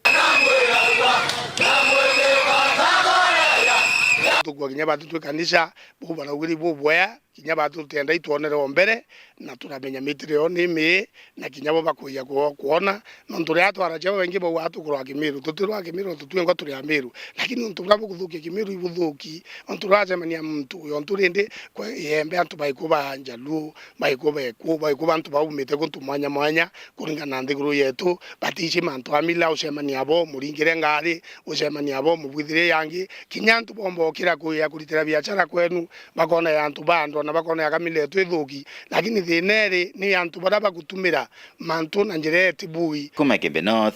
Tukua kinya batu twi kanisa, bau baraugiri bubwea, kinya batu tutienda itwonere o mbere, na turamenya mitire yo ni mii, na kinya bo bakwija kwo-, kwona, nontu riria twaraja babaingi bauga tukurwa Kimiru, tutirwa Kimiru, nontu twingwa turi Amiru, lakini nontu buria bukuthukia Kimiru ibuthuki, nontu ruracemania muntu uyo ntu rindi, kwe-, iembe antu baikuba Njaluo, baikuba Eku, baikuba antu baumite guntu mwanya mwanya, kuringana na nthiguru yetu, batici mantu a mila, ucemania bo, muringire ngari, ucemania bo, mubwithire yangi, kinya antu bomba ukira kuya kuritira biachara kwenu, bakona ya antu ba andu, na bakona ya kamila yetu ithuki, lakini thina iri ni antu baria bagutumira mantu na njira iti bui. Kuma Igembe North,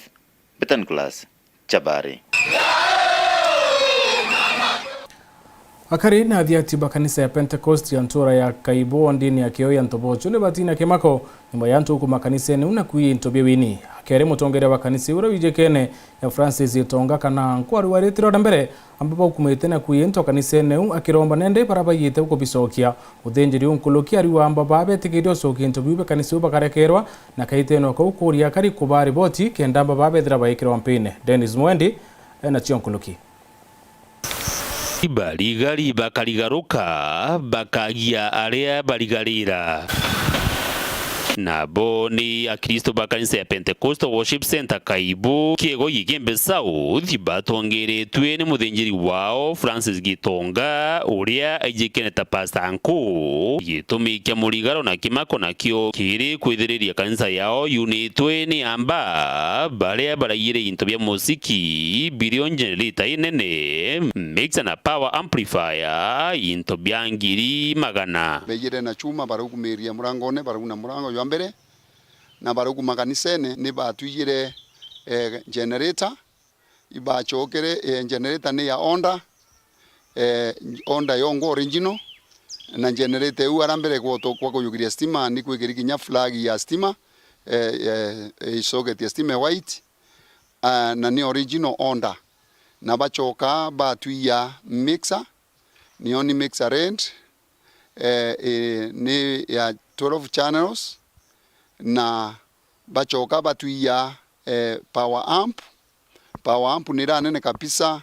Betan Class, Chabari. Akari na athiati ba kanisa ya Pentecost ya ntura ya Kaibu ndini ya Kioyo ya Ntobocho ni batina kimako nyuma ya antu kuma kanisene u na kwiya into bia wini. Akere mutongeria wa kanisa uria wijikene ya Francis Itonga kana nkwaru waritire ora mbere, amba baukumite na kwiya into kanisene u, akiromba nende bara baiyite kubicokia. Muthinjiri u nkuluki ariwa amba babetikirie ucokia into biu bia kanisa u bakarekerwa, na kaiteno kau kuria akari kubaa riboti kenda amba babethira baikirwa mpine. Dennis Mwendi ena cio nkuluki. Barigari bakarigaruka, bakagia aria barigarira. Nabo ni Akristo ba kanisa ya Pentecostal Worship Centre Kaibu, Kiego Igembe South, batongeretue ni muthinjiri wao Francis Gitonga, uria aijikene ta Pastor Nku. Gitumi kia murigaro na kimako nakio kiri kwithiriria kanisa yao yunitwe ni amba baria baraiyire into bia musiki, billion generator inene, mixer na power amplifier, into bia ngiri magana. Baiyire na chuma, baraukumiria murangone, barauna murango jwa mbere, na baraukuma kanisene, ni batwiyire, eh, generator, ibachokere, eh, generator ni ya Honda, eh, Honda yongo original, na generator iu ara mbere kwa to-, kwa kuyukiria stima, ni kwikiri kinya flag ya stima, eh, eh, eh, socket ya stima white, Ah, na ni original order. Na bachoka batwia mixer, nio ni mixer rent, eh, eh, ni ya twelve channels, na bachoka batwia, eh, power amp. Power amp ni iranene kabisa,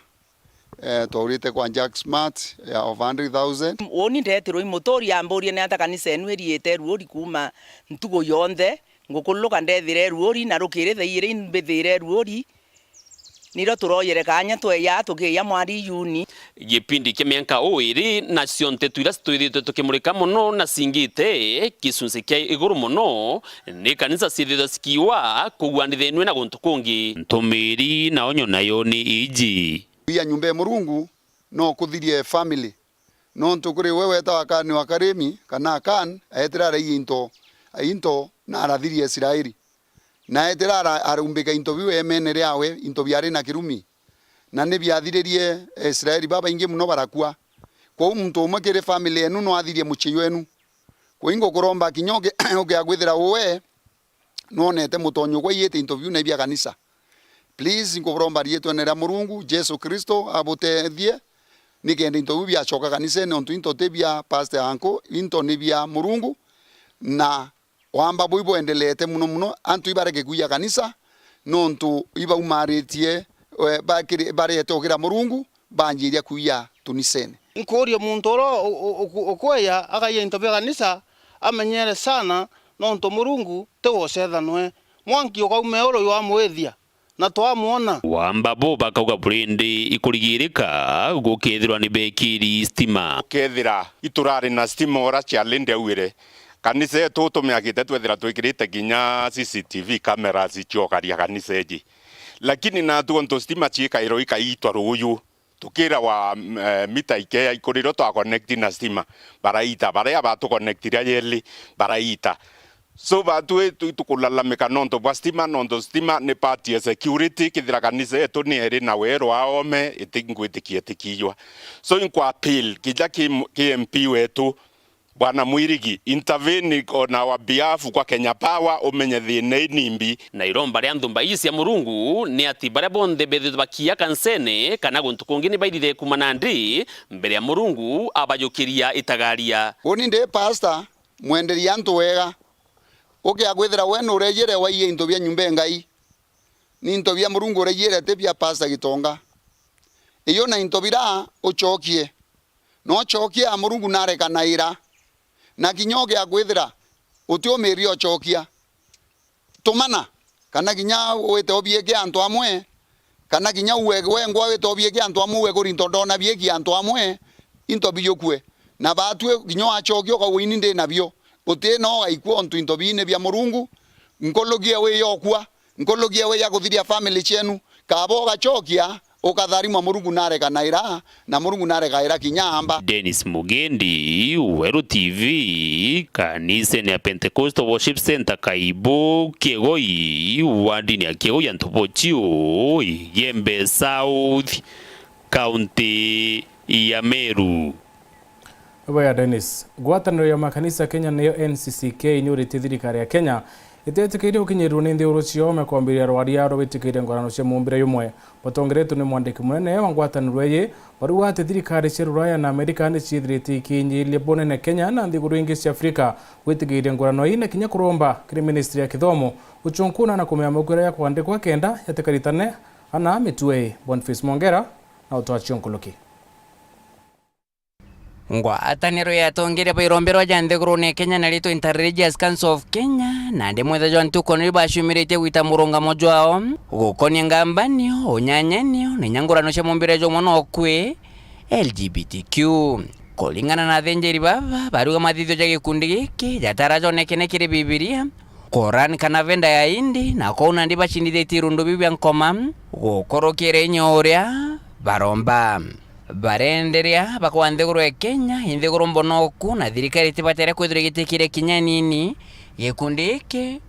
eh, twaurite kwa Jack Smart ya over hundred thousand. Uuni ndetirwe i muturi amburie ni ata kanisa enu iriite ruuri kuuma ntugu yonthe. Ngukuluka ndethire ruuri, na rukiri thaa igiri mbithire ruuri. Nirio turoyere kaanya tweya tukiya mwari Juni. Gipindi kia mianka uiri, nacio nteto iria twithitwe tukimurika mono na cingite gicunci kia iguru mono, ni kanisa ciithitwe cikiwa kugwanithenue na guntu kungi. Ntumiri na onyo nayo ni iji. Kuiya nyumba ya Murungu no kuthirie family. Nontu kuri we wetawa Kani wa Karimi, kana Akan, aetire araiya into, into na arathiria Israeli. Na aetire ara-, arumbika into biu eemene riawe, into biari na kirumi. Na ni biathiririe Israeli babaingi mono barakua. Kwou muntu umwe kiri family yenu no athirie mucii jwenu. Kwou ingukuromba kinya uke-, ukia kwithira uwe nwonete mutonyo jwa iite into biu na ibia kanisa. Please, nkuburomba riitwene ria Murungu, Jesu Kristo abutethie, nikenda into biu biacoka kanisene, ontu into ti bia pastor anku, into ni bia Murungu, na wamba buu ibwendelete muno muno, antu ibareke kuiya kanisa, nontu ibaumaritie, eh, bakiri-, barete ukira Murungu, banjiria kuiya tunisene. Nkuuria muntu uria u-, u-, uku-, ukweya akaiya into bia kanisa, amenyere sana, nontu Murungu ti wa ucethanwe. Mwanki ukauma iuru jwamwithia, na twamwona. Wamba bo bakauga burindi ikurigirika gukethirwa ni bekiri stima. Kethira iturari na stima uria Charlie ndiaugire, kanisa yetu tumiakite twethira twikirite kinya C C T V cameras ciokaria kanisa iji. Lakini natu ontu stima ciikairwa ikaitwa ruuju, tukirawa, mm, eh, mita ikeya ikurirwo twa connect na stima, baraita, baria batu connectire ajeli, baraita. So, batu itu-, itukulalamika nontu bwa stima, nontu stima ni part ya security, kithira kanisa yetu ni eri na weru aome, itingwitikia itikijwa. So, inkwa appeal, kija ki m-, ki M P wetu, Bwana Mwirigi, intervene on our behalf kwa Kenya Power, umenye thina ii nimbi. Na iromba ria nthumba ii cia Murungu ni ati baria bonthe bethithwe bakiya kanisene kana guntu kungi ni bairire kuuma nandi mbere ya Murungu abajukiria itagaria. Uni ndi pastor, mwenderia antu wega. Ukia kwithira we nurejiire waiya into bia nyumba e Ngai. Ni into bia Murungu urejiire, ti bia pastor Gitonga. Iyo na into bira ucokie. Nocokia Murungu narekanaira. Na kinya ugia kwithira utiumiria ucokia, tumana, kana kinya wite ubiike antu amwe, kana kinya uwe wengwa wite ubiike antu amwe, uwe kuri into ndona biiki antu amwe, into bijukue. Na batwi kinya wacokia ukauga, ini ndi nabio. Uti no ugaikua untu into bii ni bia Murungu. Nkulugie wi yokua, nkulugie wi ya kuthiria family cienu. Kaaba ugacokia, ukatharimwa Murungu narekanaira, na Murungu narekaira kinya amba. Dennis Mugendi, Weru T V, kanisene ya Pentecostal Worship Centre Kaibu, Kiegoi, wardini ya Kiegoi ya Ntobochiu, Igembe South, kaunti ya Meru. Ibo ya Dennis. Ngwataniro ya makanisa Kenya niyo N C C K niuritie thirikari ya Kenya itetikiirie gukinyirirwa ni nthiguru ciome kwambiriria rwaria rwa gwitikiiria ngorano cia mumbire jumwe. Batongeretwe ni mwandiki munene wa ngwataniro iji, barauga ati thirikari cia Ruraya na Amerika ni ciithiritie ikiinyiiria bunene Kenya na nthiguru ingi cia Afrika gwitikiiria ngorano ii, na kinya kuromba kiri ministry ya kithomo gucunkuna na kumenya mauku jaria jakwandikwa kenda jatikaritane ana mitwe. Boniface Mwongera na utwacio nkuruki. Ngwataniro ya atongeria ba irombero ja nthigurune ya Kenya na ritwa Interreligious Council of Kenya, nandi mwethia jwa ntuku nirio bacumiritie gwita murungamo jwao gukonia ngambanio, unyanyanio, na inya ngurano cia mumbire jwa mwana ukui, L G B T Q. Kuringana na athinjiri baba, barauga mathithio ja gikundi giki jatara jonekene kiri Bibilia, Koran kana venda ya Hindi, na kou nandi bacindithitie irundu biu bia nkoma gukurukira inya uria baromba. Barenderea bakwa nthiguru ya Kenya, i nthiguru mbonoku, na thirikari itibatere kwithirwa igitikiria kinya nini gikundi giki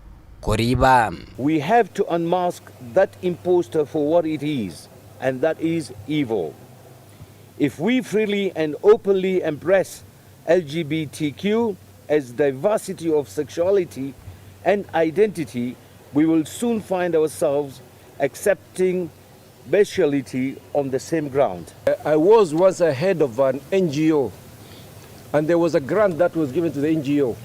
kuriba. We have to unmask that imposter for what it is, and that is evil. If we freely and openly embrace L G B T Q as diversity of sexuality and identity, we will soon find ourselves accepting partiality on the same ground. I was once a head of an N G O, and there was a grant that was given to the N G O.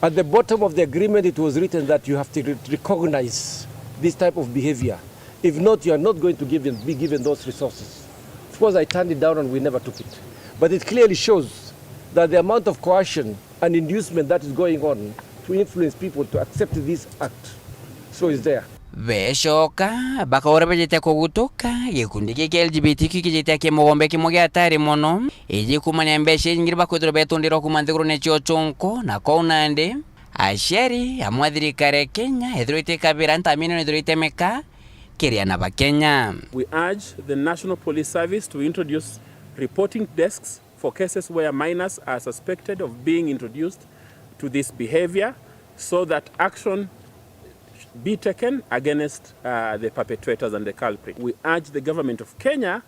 At the bottom of the agreement, it was written that you have to re-, recognize this type of behavior. If not, you are not going to give, be given those resources. Of course, I turned it down and we never took it. But it clearly shows that the amount of coercion and inducement that is going on to influence people to accept this act, so is there. Becoka, bakaura bejete kugutuka, gikundi giki kia L G B T Q kijite kia mugombe kimwe gia atari mono, iji kumania mbeca inyingi bakwithirwa betundirwa kuma nthigurune cia ucunku, na kwou nandi, aciari, amwe thirikari ya Kenya, ethirwa itikabira ntamini nethirwa itemeka, kiri ana ba Kenya. We urge the National Police Service to introduce reporting desks for cases where minors are suspected of being introduced to this behavior so that action be taken against, uh, the perpetrators and the culprit. We urge the government of Kenya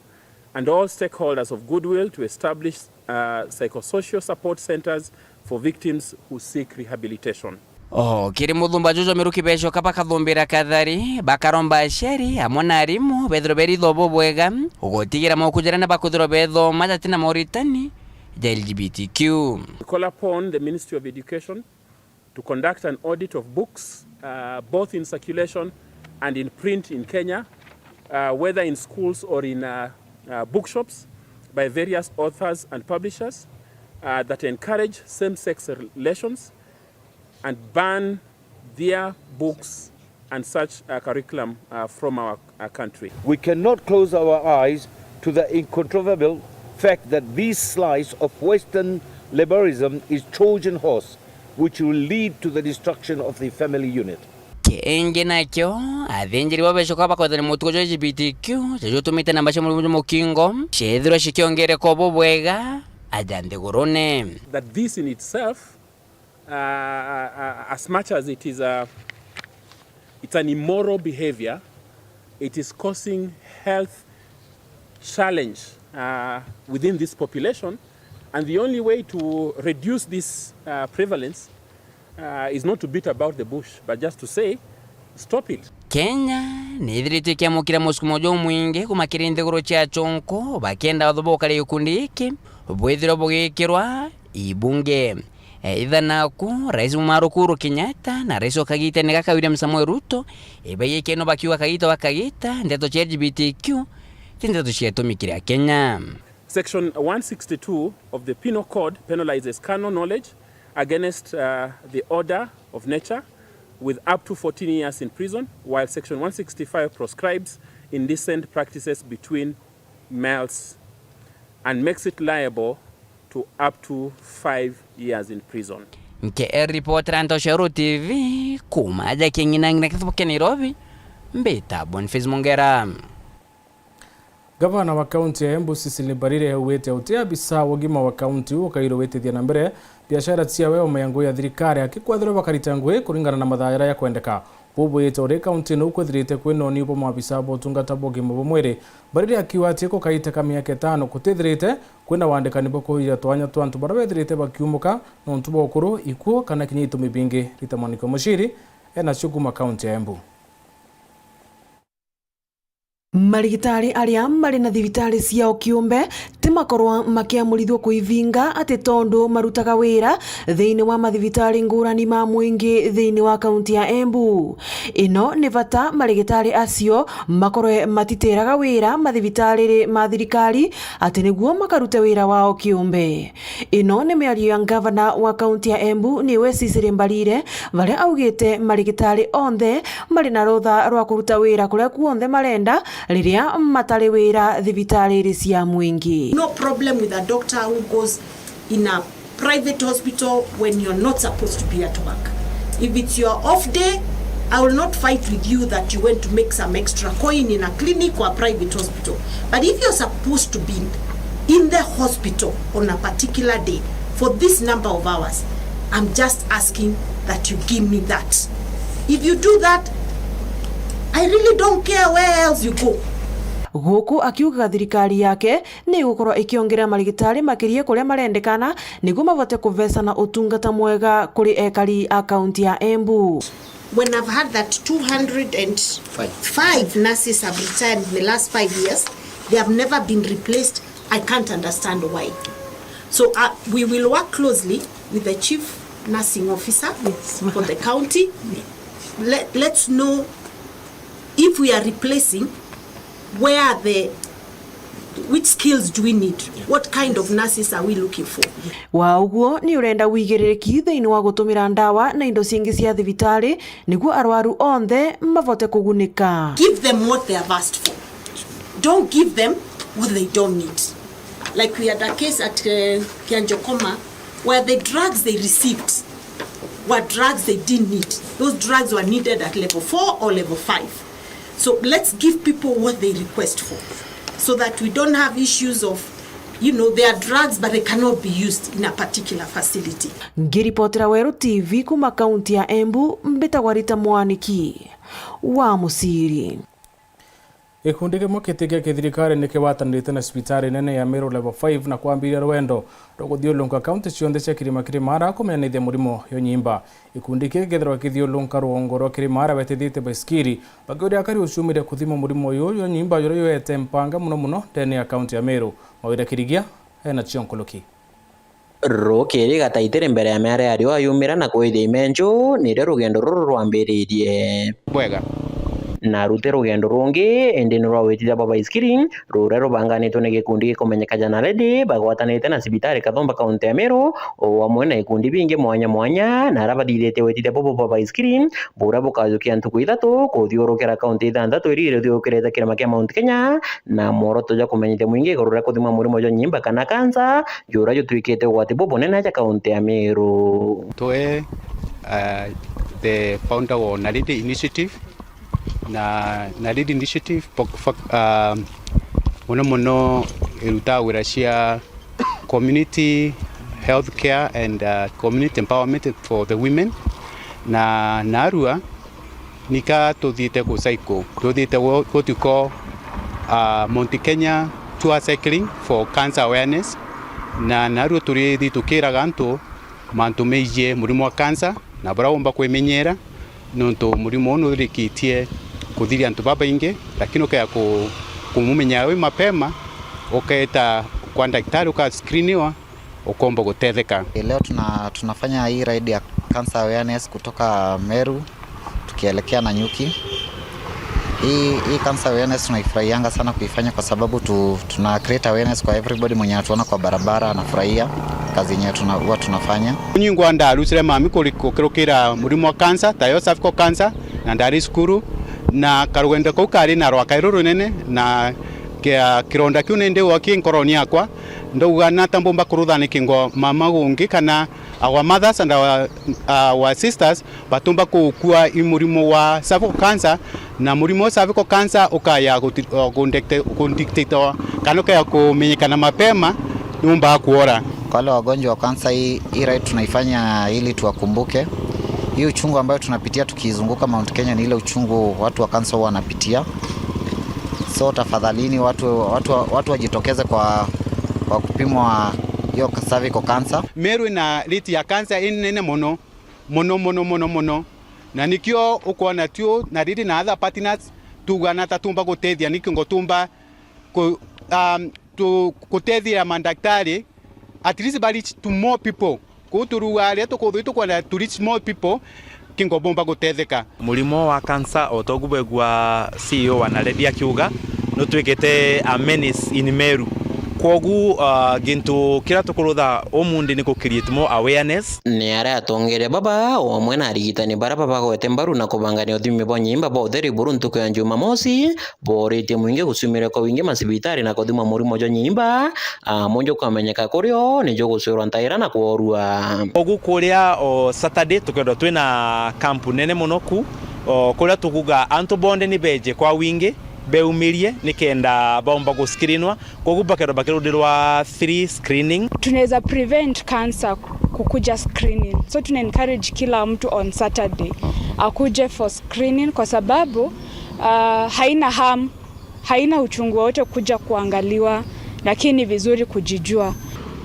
and all stakeholders of goodwill to establish, uh, psychosocial support centers for victims who seek rehabilitation. O kiri muthumba juju miruki becoka bakathumbira kathari, bakaromba aciari amwe na arimu bethirwe beritho bubwega, gutigira mauku jaria ni bakwithirwa bethoma jatina moritani ja L G B T Q. We call upon the Ministry of Education to conduct an audit of books, uh, both in circulation and in print in Kenya, uh, whether in schools or in, uh, uh, bookshops by various authors and publishers, uh, that encourage same-sex relations and ban their books and such, uh, curriculum, uh, from our, uh, country. We cannot close our eyes to the incontrovertible fact that this slice of Western liberalism is Trojan horse, which will lead to the destruction of the family unit. Kingi nakio, athinjiri bo becoka bakwethania mutugo jwa L G B T Q, jajutumite namba cia murimo jwa mukingo ciethirwa cikiongereka bubwega aja nthigurune. That this in itself, uh, uh, as much as it is a, it's an immoral behavior, it is causing health challenge, uh, within this population, and the only way to reduce this, uh, prevalence, uh, is not to beat about the bush, but just to say, stop it. Kenya nithirite ikiamukira musukumo jumwingi kuma kiri nthiguru cia achunku, bakienda watho bukari gikundi giki bwithirwe bugikirwa ibunge. E, itha naku, Rais Mumaru Uhuru Kenyatta na Rais wa kagitene gaka William Samoei Ruto, ibaiyikeno bakiuga kagita wa kagita, ndeto cia L G B T Q ti ndeto cia itumi kiri Akenya. Section one sixty-two of the Penal Code penalizes carnal knowledge against, uh, the order of nature with up to fourteen years in prison, while Section one sixty-five proscribes indecent practices between males and makes it liable to up to five years in prison. Nke ripotera nto cia Uru T V, kuma aja King'ina ng'ina kithubu kia Nairobi, mbita Boniface Mongera. Gavana wa kaunti ya Embu Cecily Mbarire augite uti abisa wa ugima wa kaunti ukairwo witithia na mbere biashara ciawe o miango ya thirikari akikwethirwa bakarita ngugi kuringana na mathaa jaria jakwendeka. Bubwite uri kaunti ino ukwithirite kwina uni bwa maabisa ba utungata bwa ugima bwa mwiri. Mbarire akiuga ati gukaita ka miaka itano kutithirite kwina wandikani bwa kuuria twanya twa antu baria bethirite bakiumuka nontu bwa ukuru, ikuo kana kinya itumi bingi. Rita Mwaniki wa Muciri enacio kuma kaunti ya Embu. Marigitari aria mari na thibitari ciao kiumbe ti makorwa makiamurithua kuivinga ati tondu marutaga wira thiini wa mathibitari ngurani ma mwingi thiini wa kaunti ya Embu. Ino ni bata marigitari acio makorwe matitiraga wira mathibitari ma thirikari ati niguo makarute wira wao kiumbe. Ino ni miario ya ngavana wa kaunti ya Embu, niwe Cecily Mbarire, baria augite marigitari onthe mari na rutha rwa kuruta wira kuria kuonthe marenda riria matari wira thibitariri cia mwingi. No problem with a doctor who goes in a private hospital when you're not supposed to be at work. If it's your off day, I will not fight with you that you went to make some extra coin in a clinic or a private hospital. But if you're supposed to be in the hospital on a particular day for this number of hours, I'm just asking that you give me that. If you do that, I really don't care where else you go. Guku akiugaga thirikari yake ni igukorwa ikiongerera marigitari makiria kuria marendekana niguo mabote kuvecana utungata mwega kuri ekari a kaunti ya Embu. When I've heard that two hundred and five nurses have retired in the last five years, they have never been replaced, I can't understand why. So, uh, we will work closely with the chief nursing officer for the county. Let, let's know if we are replacing, where are the, which skills do we need? What kind of nurses are we looking for? Wa uguo, ni urenda wigiririki thiini wa gutumira ndawa na indo cingi cia thibitari niguo arwaru onthe mabote kugunika. Give them what they have asked for. Don't give them what they don't need. Like we had a case at, uh, Kianjokoma where the drugs they received were drugs they didn't need. Those drugs were needed at level four or level five. So let's give people what they request for so that we don't have issues of, you know, there are drugs but they cannot be used in a particular facility. Ngiripotera Weru T V kuma kaunti ya Embu, mbitagwa Rita Mwaniki wa Muciri. Gikundi kimwe kiti kia kithirikari ni kigwatanirite na cibitari nene ya Meru Level five na kwambiria rwendo rwa kuthiurunka kaunti cionthe cia Kirima Kirimara kumenyanithia murimo yo nyimba. Gikundi kii gikethirwa kithiurunka rwongo rwa Kirimara betithite baisikiri bakiuria akari uciumire kuthima murimo uyu yo nyimba juria jwete mpanga muno muno ndene ya kaunti ya Meru. Mawira Kirigia ena cio nkuluki. Rukiri gataitiri mbere ya miario ya riua yumira na kwithia imenju, nirio rugendo ruru rwambiririe. Bwega. Na ruti rugendo rungi, indi ni rwa witithia bwa baisikiri, ruria rubanganitwe ni gikundi gikumenyeka ja Naledi, bagwatanite na cibitari Kathumba kaunti ya Meru, o amwe na ikundi bingi mwanya mwanya, na aria bathithitie witithia bubu bwa baisikiri, buria bukajukia ntuku ithatu kuthiurukira kaunti ithanthatu iria irithiurukirite kirima kia Mount Kenya, na mworoto jwa kumenyithia mwingi iguru ria kuthimwa murimo jwa nyimba kana kansa, juria jutwikite ugwati bubunene aja kaunti ya Meru. Twe, uh, the founder wa Naledi Initiative, na Naledi Initiative, fo-, fo-, um, muno muno irutaga wira cia community health care and, uh, community empowerment for the women. Na narua, nika tuthiite ku cycle, tuthiite wo-, what you call, uh, Mount Kenya tour cycling for cancer awareness. Na narua turithi tukiraga antu mantu megie murimo wa cancer na buria umba kwimenyera, nontu murimo uu nurikitie kuthiria antu babaingi, lakini ukea ku-, kumumenya wi mapema, ukeeta kwa ndagitari, ukaskiriniwa, ukomba gutetheka. Leo tuna-, tunafanya hii ride ya cancer awareness kutoka Meru tukielekea Nanyuki. Hii, hii cancer awareness tunaifurahianga sana kuifanya kwa sababu tu-, tuna create awareness kwa everybody, mwenye anatuona kwa barabara anafurahia kazi yenye tuna-, huwa tunafanya. Nyingwa ndarucire mami kuri-, kukirukira murimo wa cancer, tayo cervical cancer, na ndari cukuru, na karugendo kau kari na rwaka ruru runene, na kia-, kironda kiu ni ndi waki nkoroni yakwa, ndauga nata mbumba kurutha nikingo mama gungi kana our mothers and our, our sisters batumba kukua i murimo wa cervical cancer, na murimo wa cervical cancer ukaya guti-, uh, kundikte-, kundictate kana ukaya kumenyekana mapema, niumbaga kuora. Kwa wale wagonjwa wa kansa, hii, hii ride tunaifanya ili tuwakumbuke. Hii uchungu ambayo tunapitia tukizunguka Mount Kenya ni ile uchungu watu wa kansa huwa wanapitia. So tafadhalini, watu, watu, watu wajitokeze kwa, kwa kupimwa hiyo cervical cancer. Meru ina rate ya cancer inene mono, mono, mono, mono, mono. Na nikio ukwona tu Naledi na other partners tugana ta tumba gutethia, nikingo tumba ku-, um, tu-, gutethia mandaktari, at least ba reach to more people. Kuu turuga aria tukuthwi tukwenda to reach more people, kingo bumba gutetheka. Murimo wa cancer, o togu bwegua C E O wa Naledi akiuga, nutwikite a menace in Meru. Kwogu, uh, gintu kiria tukurutha umundi ni ku create more awareness. Ni aria atongeria baba, o amwe na arigitani baria babagwete mbaru na kubangania uthimi bwa nyimba bwa utheri buru ntuku ya Jumamosi, booritie mwingi guciumira kwa wingi macibitari na kuthimwa murimo jwa nyimba, amwe jukamenyeka kurio nijo gucurwa ntaira na kworua. Ugu kuria o Saturday tukwendwa twina camp nene mono ku, o kuria tukuga antu bonthe ni beje kwa wingi, beumirie nikenda baumba guskirinwa. Kwogu bakethirwa bakirundirwa free screening. Tunaweza prevent cancer kukuja screening. So tuna encourage kila mtu on Saturday akuje for screening kwa sababu, uh, haina harm, Haina uchungu wowote kuja kuangaliwa, lakini ni vizuri kujijua.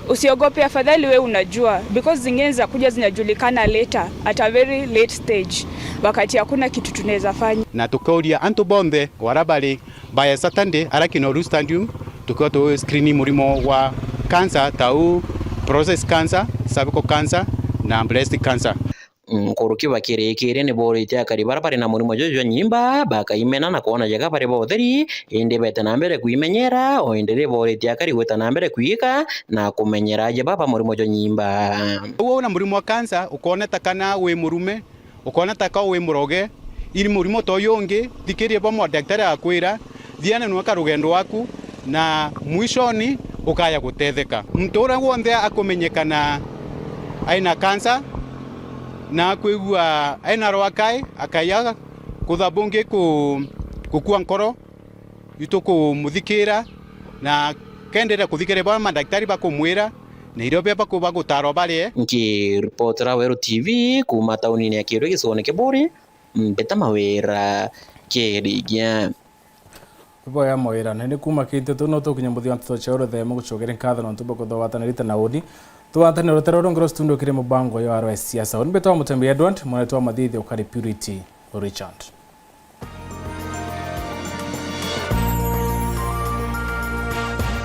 Usiogope, afadhali we unajua, because zingine zinakuja zinajulikana later, at a very late stage, wakati hakuna kitu tunaweza fanya. Na tukauria antu bonthe wara bari by Saturday ara Kinoru Stadium, tukiwa tu screen murimo wa cancer, tau prostate cancer, cervical cancer na breast cancer. Nkuruki bakirikire ni booritie akari bara bari na murimo juju jwa nyimba bakaimena na kwona jega bari ba utheri, indi bete na mbere kwimenyera, o indi ni booritie akari gwita na mbere kwiika na kumenyera aja baba murimo jwa nyimba. Uu una murimo wa cancer, ukooneta kana wi murume, ukooneta ka wi muroge, iri murimo ta uyu ungi, thikiria bwa madaktari akwira, thiana nweka rugendo rwaku, na mwishoni ukaya gutetheka. Muntu uria wonthe akumenyekana aina cancer na akwigua aina rwakai, akaya kutha bungi ku-, gukua nkoro, itukumuthikira na kenderea kuthikira bwa madaktari bakumwira na irio bia baku-, bagutaro barie. Nkiripotera Weru T V kuuma taunini ya Kirui gicigoone kia Buuri, Mbita Mawira Kirigia. Iboya Mawira, na ni kuuma kintu tu no tukinya muthia wa nteto cia uruthemo gucugire nkatho nontu bwa kuthobatanirite na uni. Tuwatanire rutero rungi rwa studio kiri mubango yo arwa siasa. Uni Mbita wa Mutembi Edward, mwana wa Mathithi ukari Purity Richard.